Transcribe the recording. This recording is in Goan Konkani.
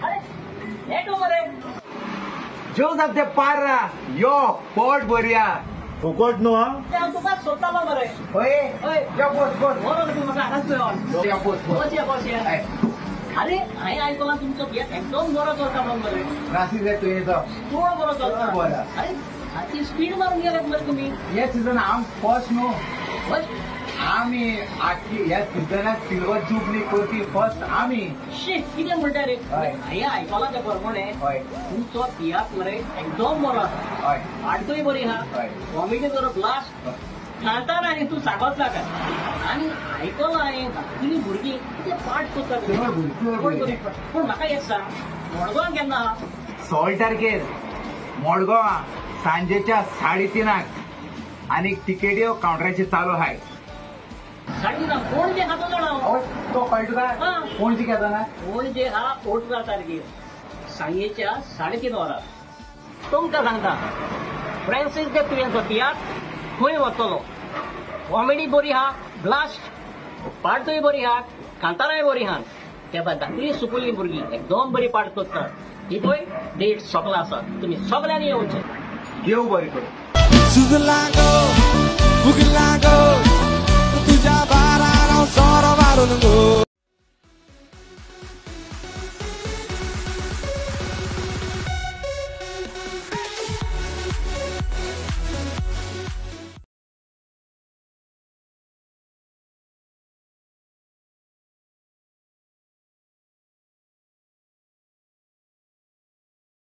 अरे येतो मरे जोसाफ दे पार्रा यो पोट भरया फुकट न्हू. हांव तुका सोदतालो मरे. हय हय यो बस बस बरो तूं म्हाका हांगाच मेळोन. यो बस बस बस या बस या. अरे हांवें आयकलां तुमचो बेत एकदम बरो चलता म्हणून मरे. फ्रांसीस रे तुयेचो चड बरो चलता. बरो. अरे सारकी स्पीड मारून गेल्यात मरे तुमी. हे सिजन आम फर्स्ट न्हू. फर्स्ट आमी आखी ह्या सिजनाक सिल्वर जुबली करपी फर्स्ट आमी. शी कितें म्हणटा रे. हय. हांवें आयकलां तें प्रमाणे हय तुमचो तियात्र मरे एकदम बरो आसा. हय पार्टूय बरी आहा. हय. कॉमेडी बरो ब्लास्ट कांतार आनी तूं सांगत नाका. आनी आयकलां हांवें धाकटुलीं भुरगीं कितें पाठ करतात. चड भुरगीं, चड भुरगीं. पूण म्हाका एक सांग मडगांव केन्ना आहा? 16 तारखेर मडगांव सांजेच्या 3:30 आनी तिकेट्यो कावंटराचेर चालू आहाय. 3:30 पणजे आहा तो जाणा. हय तो कळटा तुका हा. पणजे केन्ना? पणजे आहा 18 तारखेर सांजेच्या 3:30 वरां. तुमकां सांगता फ्रांसीस दे तुयेंचो तियात्र खंय वतलो. कॉमेडी बरी आहा, ब्लास्ट पार्टूय बरी आहा, कांताराय बरी आहा. त्या भायर धाकटुलीं सुकुल्लीं भुरगीं एकदम बरी पार्ट करतात. ही पळय डेट सोंपला आसा, तुमी सगल्यांनी येवचें. देव बरें करूं. सुजला गो फुगला गो तुझ्या बारार हांव सोरो मारून गो.